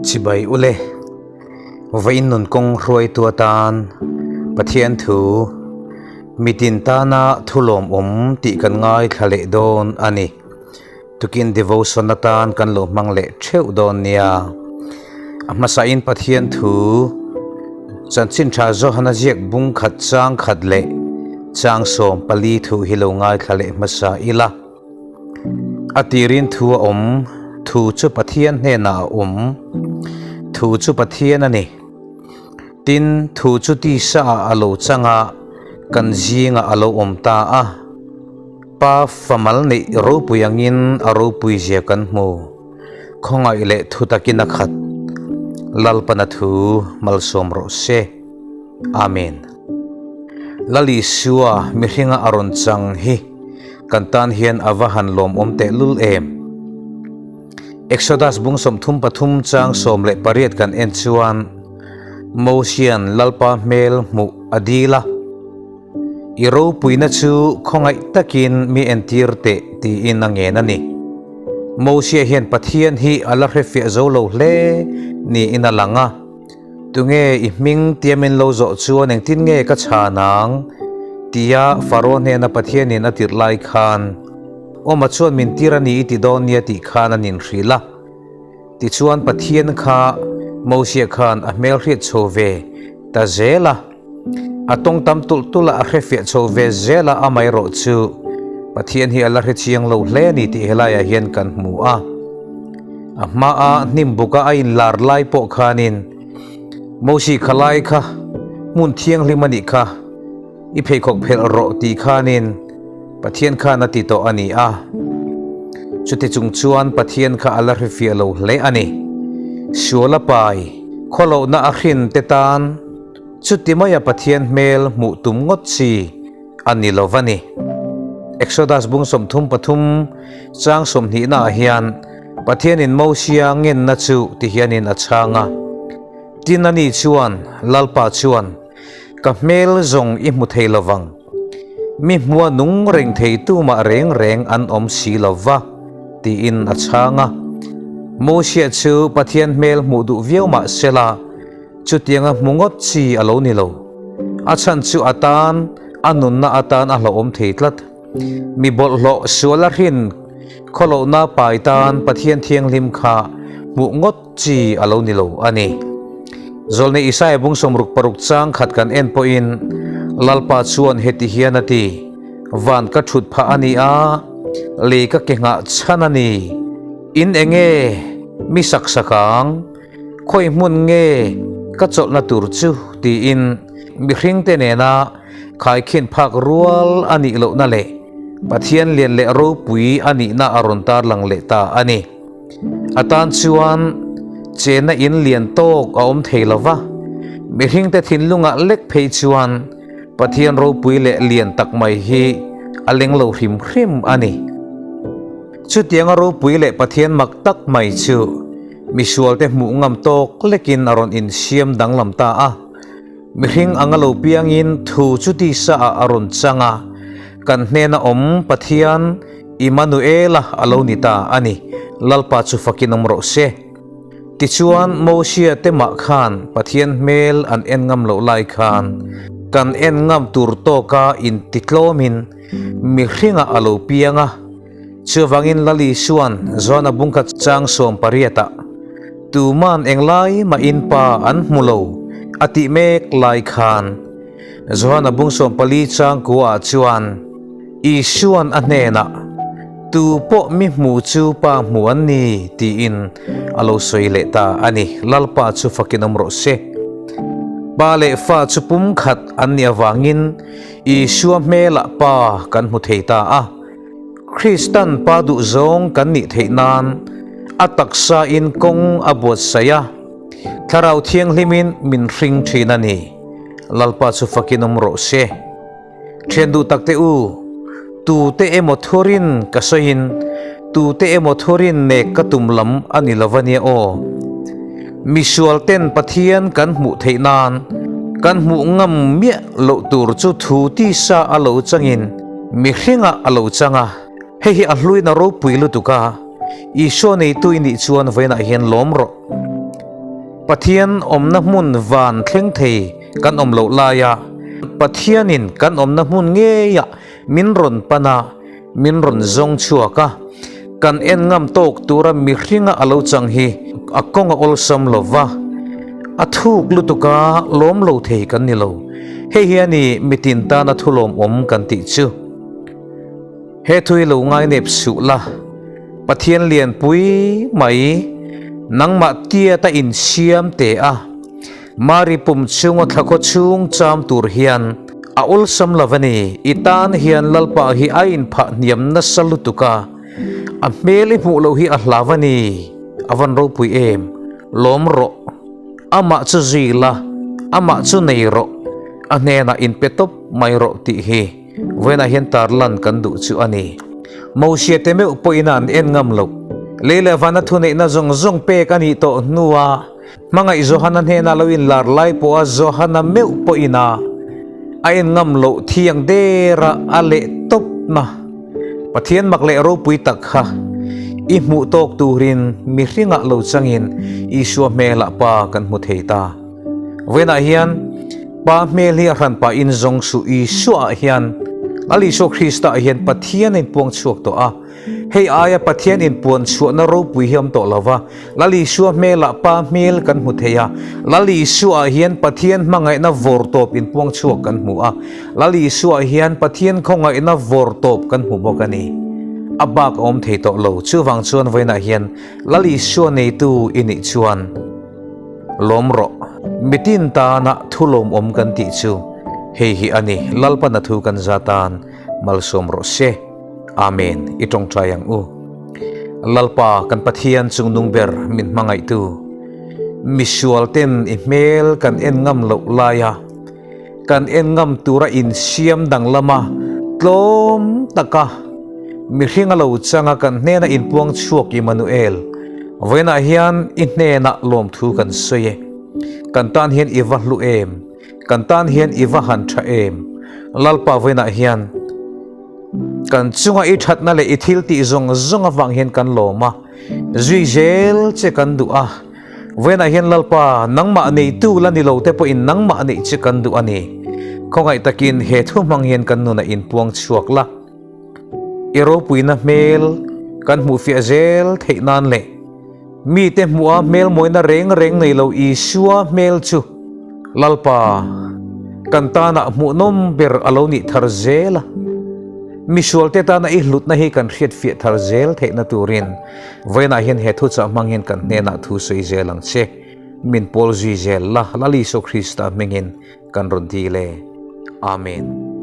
Chibai ule, vawiin nun kawng hruaitu atan Pathian thu mitin tana thu lawmawm tih kan ngaithla leh dawn a ni. Tukin devotion atan kan lo hmang leh theuh dawn nia. A hmasain Pathian thu chanchin tha Johana ziak bung khat chang khat leh chang 14 thu hi lo ngaithla leh hmasa ila. A tirin thu a awm, thu chu Pathian hnenah a awm, thu chu Pathian a ni. Tin, thu chu tisa ah a lo chang a, kan zingah a lo awm ta a. Pa famal neih ropui angin a ropui zia kan hmu. Khawngaih leh thu takin a khat. Lalpana thu malsawm rawh se. Amen. Lal Isua mihringa a rawn chang hi kan tan hian a va han lawmawm tehlul em. Exodus bung 33 chang 18 kan en chuan Mosian Lalpa hmel hmuh a dil a, I ropuina chu khawngaih takin mi entir teh tiin a ngen a ni. Mosia hian Pathian hi a la hrefiah zo lo hle niin a lang a. Tunge i hming tia min lo zawh chuan engtin nge ka chhan ang? tia Faro hnena Pathianin a tirh lai khan, Awma chuan min tir a ni i ti dawn nia tih khan an inhrilh a. Tichuan Pathian kha Mosia khan a hmel hriat chho ve ta zel a. A tawng tam tulh tulh a, a hrefiah chho ve zel a, amaherawhchu Pathian hi a la hre chiang lo hle a ni tih helaiah hian kan hmu a. A hmaa hnim buka a inlar lai pawh khanin Mosi kha lai kha hmun thianghlim a nih kha, i pheikhawk phelh rawh tih khanin Pathian khan a ti tawh a ni a. Chuti chung chuan Pathian kha a la hrefiah lo hle a ni. Suala pai khawlohna a hrin te tan chuti maia Pathian hmel hmuh tum ngawt chi a ni lo va ni. Exodus bung 33 chang 20 naah hian Pathianin Mosia ngenna chu ti hianin a chhang a, Tin ani chuan, Lalpa chuan, Ka hmel zawng i hmu thei lovang, mi hmua nung reng thei tumah reng reng an awm si lo va, tiin a chhang a. Mosia chu Pathian hmel hmuh duh viau mah sela, Chutianga hmu ngawt chi a lo ni lo. A chhan chu a tan, a nunna atan a hlauhawm thei tlat. Mi bawlhhlawh sual a hrin khawlohna pai tan Pathian thianghlim kha hmuh ngawt chi a lo ni lo a ni. Zawlnei Isaia bung 66 chang khat kan en pawhin Lalpa chuan heti hian a ti, Van ka thut phah a ni a, lei ka ke nghah chhan a ni. In enge mi sak sak ang? Khawi hmun nge ka chawlhna tur chu tiin mihringte nena khaikhin phak rual a nih lohna leh Pathian lian leh ropui a nihna a rawn tarlang leh ta a ni. A tan chuan chenna in lian tawk a awm thei lo va, mihringte thinlungah lek phei chuan Pathian ropui leh lian tak mai hi a leng lo hrim hrim a ni. Chutianga ropui leh Pathian mak tak mai chu Misualte hmuh ngam tawk lekin a rawn insiam danglam ta a. Mihring anga lo piangin thu chu tisa ah a rawn chang a, kan hnena awm Pathian Immanuela a lo ni ta a ni, Lalpa chu fakin awm rawh se. Tichuan Mosia te mah khan Pathian hmel an en ngam loh lai khan kan en ngam tur tawka intitlawmin mihringah a lo piang a, Chuvangin Lal Isua'n Johana bungkhat chang 18 ah, Tuman englai mah in pa an hmu lo a tih mek lai khan, Johana bung 14 chang kua ah chuan Isua'n a hnenah, Tu pawh mi hmu chu pa hmu an ni tiin a lo sawi leh ta a ni. Lalpa chu fakin awm rawh se. Pa leh fa chu pumkhat an nih avangin Isua hmelah pa kan hmu thei ta a. Kristan pa duhzawng kan nih theih nan a taksa in kawng a buatsaih a, Thlarau Thianghlimin min hring thin a ni. Lalpa chu fakin awm rawh se. Thian duh tak te u, tute emaw thurin ka sawiin tute emaw thurin nek ka tum lam a ni lo ania aw. Misual ten Pathian kan hmuh theih nan kan hmuh ngam miah loh tur chu thu tisa a lo changin mihringah a lo chang a, hei hi a hluin a ropui lutuk a, Isua neitu i nih chuan vawiinah hian lawm rawh. Pathian awmna hmun van thleng thei kan awm loh laia Pathianin kan awmna hmun ngeiah min rawn pan a, min rawn zawng chhuak a, kan en ngam tawk tura mihringa a lo chang hi a kawng a awlsam lo va, a thuk lutuk a lawm lo thei kan ni lo. Hei hi a ni mitin tana thulawmawm kan tih chu. He thu hi lo ngainep suh la, Pathian lianpui mai nangmah tiata insiam teh a, Mari pum chunga thlakhaw chhung cham tur hian a awlsam lo a ni. I tan hian Lalpa hi a inphah hniam nasa lutuk a, a hmel i hmuh loh hi a hlau a ni. A van ropui em? Lawm rawh. Amah chu zui la, amah chu nei rawh. A hnenah inpe tawp mai rawh tih hi vawiinah hian tarlan kan duh chu a ni. Mosia te meuh pawhin a an en ngam loh. Lei leh vana thuneihna zawng zawng pek a nih tawh hnuah, Hmangaih Johana hnena lo inlar lai pawha Johana meuh pawhin a a en ngam loh thiang dera a leh tawpna Pathian mak leh ropui tak kha i hmuh tawk turin mihringah lo changin Isua hmelah Pa kan hmu thei ta. Vawiinah hian Pa hmel hi a hran pah in zawng suh Isuaah hian Lal Isua Kristaah hian Pathian a inpuang chhuak tawh a. Hei aia Pathian inpuan chhuahna ropui hi awm tawh lo va, Lal Isua hmelah Pa hmel kan hmu thei a, Lal Isuaah hian Pathian hmangaihna vawr tawp inpuang chhuak kan hmu a, Lal Isuaah hian Pathian khawngaihna vawr tawp kan hmu bawk a ni. A bak a awm thei tawh lo. Chuvang chuan vawiinah hian Lal Isua neitu i nih chuan lawm rawh. Mitin tana thu lawmawm kan tih chu hei hi a ni, Lalpana thu kan za tan malsawm rawh se. Amen i tawngtai ang u. Lalpa kan Pathian chungnung ber min hmangaihtu, misual ten i hmel kan en ngam loh laia kan en ngam tura insiam danglama tlawm taka mihring a lo changa kan hnena inpuang chhuak Immanuel, vawiinah hian i hnenah lawmthu kan sawi e. Kan tan hian i va hlu em? Kan tan hian i va han tha em? Lalpa vawiinah hian kan chunga i thatna leh i thil tih zawng zawng avang hian kan lawm a, zui zel che kan duh a. Vawiinah hian Lalpa, nangmah neitu la ni lo te pawhin nangmah neih che kan duh a ni. Khawngaih takin he thu hmang hian kan nunah inpuang chhuak la. I ropuina hmel kan hmuhfiah zel theih nan leh mite hmuha hmel mawina reng reng nei lo Isua hmel chu Lalpa kan tana hmuhnawm ber a lo nih thar zel a. Misualte tana i hlutna hi kan hriatfiah thar zel theihna turin vawiinah hian he thuchah hmang hian kan hnenah thu sawi zel ang che. Min pawl zui zel la, Lal Isua Krista hmingin kan rawn dil e. Amen.